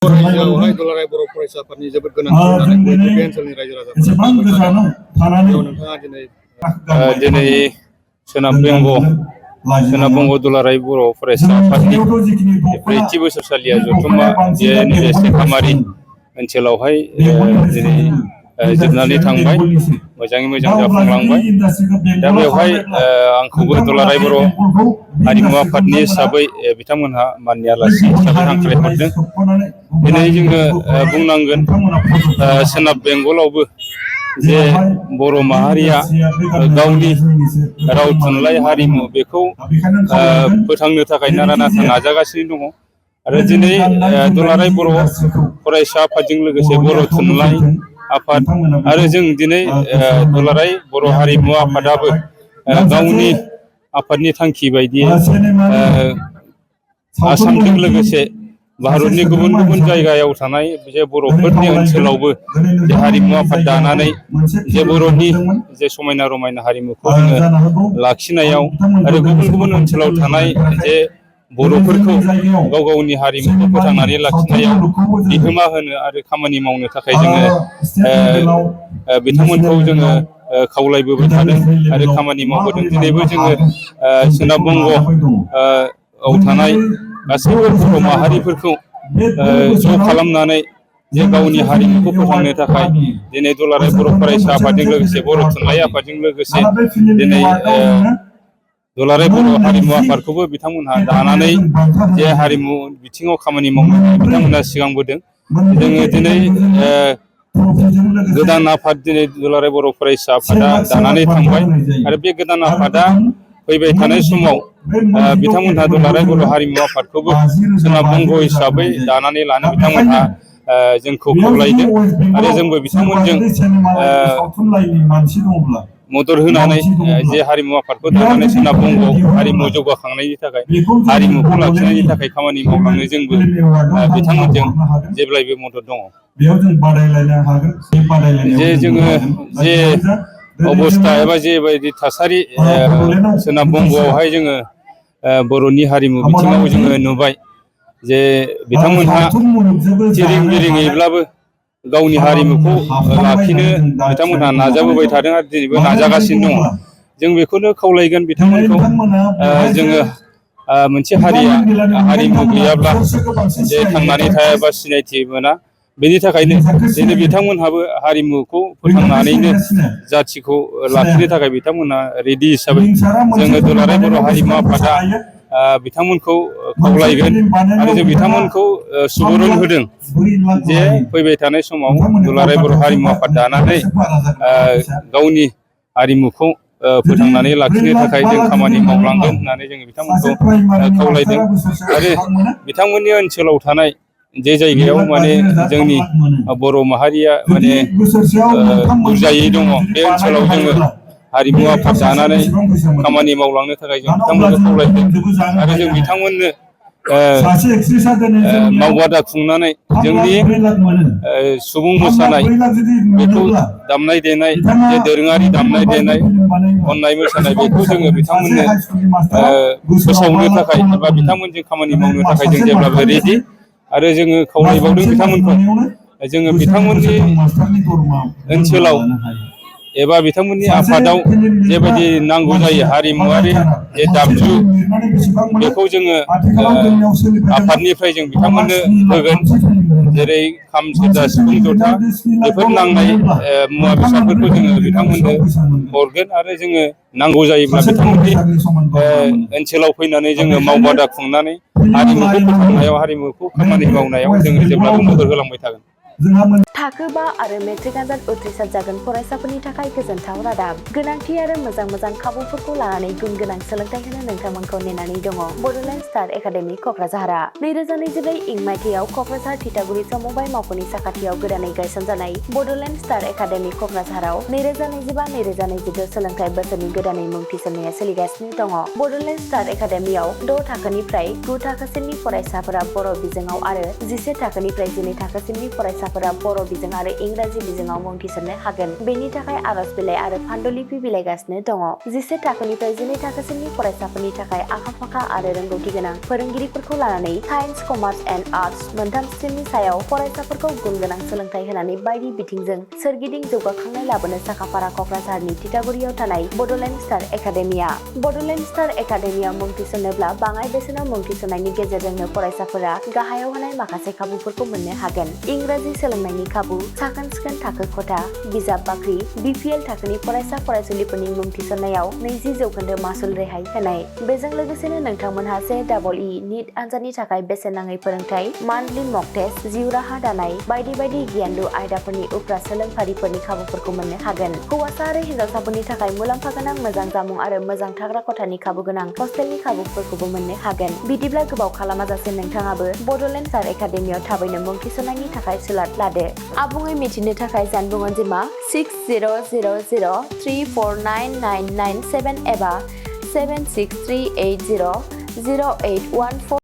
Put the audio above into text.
रायजोआवहाय दुलाराय बर' फरायसाफोरनि जोबोद गोनांथि होननानै बे ओनसोलनि रायजो राजाफोरा नोंथाङा दिनै सोनाब बंग दुलाराय बर' फरायसा आफादनि ब्रैथि बोसोरसालिया जथुम्मा नैबे सेखामारि ओनसोलावहाय दिनै जोबनानै थांबाय, मोजाङै मोजां जाफुंलांबाय। दा बेवहाय आंखौबो दुलाराय बर' हारिमु आफादनि हिसाबै बिथांमोनहा माननि आलासि हिसाबै हांख्रायहरदों। दिनै जोङो बुंनांगोन सोनाब बेंगलावबो जे बर' माहारिया गावनि राव थुनलाइ हारिमु बेखौ फोथांनो थाखाय नारा नाथा नाजागासिनो दङ। आरो दिनै दुलाराय बर' फरायसा आफादजों लोगोसे बर' थुनलाइ आफाद आरो जों दिनै दुलाराय बर' हारिमु आफादाबो गावनि आफादनि थांखि बायदियै आसामजों लोगोसे भारतनि गुबुन गुबुन जायगायाव थानाय जे बर'फोरनि ओनसोलावबो जे हारिमु आफाद दानानै जे बर'नि जे समायना रमायना हारिमुखौ जोङो लाखिनायाव आरो गुबुन गुबुन ओनसोलाव थानाय जे बर'फोरखौ गाव गावनि हारिमुखौ फोथांनानै लाखिनायाव बिहोमा होनो आरो खामानि मावनो थाखाय जोङो बिथांमोनखौ जोङो खावलायबोबाय थादों आरो खामानि मावबोदों। दिनैबो जोङो सोनाब बंगआव थानाय गासैबो बर' माहारिफोरखौ ज' खालामनानै जे गावनि हारिमुखौ फोथांनो थाखाय दिनै दुलाराय बर' फरायसा आफादजों लोगोसे बर' थुनलाइ आफादजों लोगोसे दिनै दुलाराय बर' हारिमु आफादखौबो बिथांमोनहा दानानै जे हारिमु बिथिङाव खामानि मावनो बिथांमोनहा सिगांबोदों। जोङो दिनै गोदान आफाद दिनै दुलाराय बर' फरायसा आफादा दानानै थांबाय आरो बे गोदान आफादा फैबाय थानाय समाव बिथांमोनहा दुलाराय बर' हारिमु आफादखौबो सोनाब बंग हिसाबै दानानै लानो बिथांमोनहा जोंखौ खावलायदों आरो जोंबो बिथांमोनजों मदद होनानै जे हारिमु आफादखौ दानानै सोनाब बंगआव हारिमु जौगाखांनायनि थाखाय हारिमुखौ लाखिनायनि थाखाय खामानि मावलांनो जोंबो बिथांमोनजों जेब्लायबो मदद दङ। जे जोङो जे अबस्था एबा जेबायदि थासारि सोनाब बंगआवहाय जोङो बर'नि हारिमु बिथिङाव जोङो नुबाय जे बिथांमोनहा थिरिं बिरिङैब्लाबो गावनि हारिमुखौ लाखिनो बिथांमोनहा नाजाबोबाय थादों आरो दिनैबो नाजागासिनो दङ। जों बेखौनो खावलायगोन बिथांमोनखौ जोङो मोनसे हारिया हारिमु गैयाब्ला जे थांनानै थायाबा सिनायथि मोना। बेनि थाखायनो दिनै बिथांमोनहाबो हारिमुखौ फोथांनानैनो जाथिखौ लाखिनो थाखाय बिथांमोनहा रेडि हिसाबै जोङो दुलाराय बर' हारिमु आफादा बिथांमोनखौ खावलायगोन आरो जों बिथांमोनखौ सुबुरुन होदों जे फैबाय थानाय समाव दुलाराय बर' हारिमु आफाद दानानै गावनि हारिमुखौ फोथांनानै लाखिनो थाखाय जों खामानि मावलांगोन होननानै जोङो बिथांमोनखौ खावलायदों। आरो बिथांमोननि ओनसोलाव थानाय जे जायगायाव माने जोंनि बर' माहारिया माने बुरजायै दङ बे ओनसोलाव जोङो हारिमु आफाद दानानै खामानि मावलांनो थाखाय जों बिथांमोनखौ खावलायदों आरो जों बिथांमोननो मावबादा खुंनानै जोंनि सुबुं मोसानाय बेखौ दामनाय देनाय जे दोरोङारि दामनाय देनाय खननाय मोसानाय बेखौ जोङो बिथांमोननो फोसावनो थाखाय एबा बिथांमोनजों खामानि मावनो थाखाय जों जेब्लाबो रेडि आरो जोङो खावलायबावदों बिथांमोनखौ जोङो बिथांमोननि ओनसोलाव एबा बिथांमोननि आफादाव जेबायदि नांगौ जायो हारिमुवारि जे दामजु बेखौ जोङो आफादनिफ्राय जों बिथांमोननो होगोन। जेरै खाम सेरजा सिफुं जथा बेफोर नांनाय मुवा बेसादफोरखौ जोङो बिथांमोननो हरगोन आरो जोङो नांगौ जायोब्ला बिथांमोननि ओनसोलाव फैनानै जोङो मावबादा खुंनानै हारिमुखौ फोथांनायाव हारिमुखौ खामानि मावनायाव जोङो जेब्लाबो मदद होलांबाय थागोन। थाखो 5 आरो मेट्रिक आनजाद उथ्रिसार जागोन फरायसाफोरनि थाखाय गोजोनथाव रादाब। गोनांथि आरो मोजां खाबुफोरखौ लानानै गुन गोनां सोलोंथाइ होनो नोंथांमोनखौ नेनानै दङ बड'लेण्ड स्टार एकाडेमि क'क्राझारआ। 2024 इं मायथाइयाव क'क्राझार थिथागुरि समबाय मावख'नि साखाथियाव गोदानै गायसनजानाय बड'लेण्ड स्टार एकाडेमि क'क्राझाराव 2025-2026 सोलोंथाइ बोसोरनि गोदानै मुं थिसननाया सोलिगासिनो दङ। बड'लेण्ड स्टार एकाडेमियाव 6 थाखोनिफ्राय 9 थाखोसिमनि फरायसाफोरा बर' बिजोङाव आरो 11 थाखोनिफ्राय 12 थाखोसिमनि फरायसाफोरा फरायसाफोरा बर' बिजों आरो इंराजि बिजोङाव मुं थिसननो हागोन। बेनि थाखाय आर'ज बिलाइ आरो फान्डुलिपि बिलाइगासिनो दङ। 11 थाखोनिफ्राय 12 थाखोसिमनि फरायसाफोरनि थाखाय आखा-फाखा आरो रोंगौथि गोनां फोरोंगिरिफोरखौ लानानै साइन्स, कमार्स एन्ड आर्टस मोनथाम स्ट्रिमनि सायाव फरायसाफोरखौ गुन गोनां सोलोंथाइ होनानै बायदि बिथिंजों सोरगिदिं जौगाखांनाय लाबोनो साखाफारा क'क्राझारनि तितागुरियाव थानाय बड'लेण्ड स्टार एकाडेमिया। बड'लेण्ड स्टार एकाडेमियाव मुं थिसननोब्ला बाङाइ बेसेनाव मुं थिसननायनि गेजेरजोंनो फरायसाफोरा गाहायाव होनाय माखासे खाबुफोरखौ मोननो हागोन। इंराजि सोलोंनायनि खाबु, साखोन-सिखोन थाखो खथा, बिजाब बाख्रि, BPL थाखोनि फरायसा फरायसुलिफोरनि मुं थिसननायाव 20% मासुल रेहाय होनाय। बेजों लोगोसेनो नोंथांमोनहा JEE नीट आनजादनि थाखाय बेसेन नाङै फोरोंथाय, मान्थलि मक टेस्ट, जिउ राहा दानाय बायदि बायदि गियानलु आयदाफोरनि उफ्रा सोलोंफारिफोरनि खाबुफोरखौ मोननो हागोन। हौवासा आरो हिन्जावसाफोरनि थाखाय मुलाम्फा गोनां मोजां जामुं आरो मोजां थाग्रा खथानि खाबु गोनां हस्टेलनि खाबुफोरखौबो मोननो हागोन। बिदिब्ला गोबाव खालामाजासे नोंथाङाबो बड'लेण्ड स्टार एकाडेमियाव थाबैनो मुं थिसननायनि थाखाय सुलाद लादो। आबुङै मिथिनो थाखाय जानबुं अनजिमा 600034499997 एबा 763800814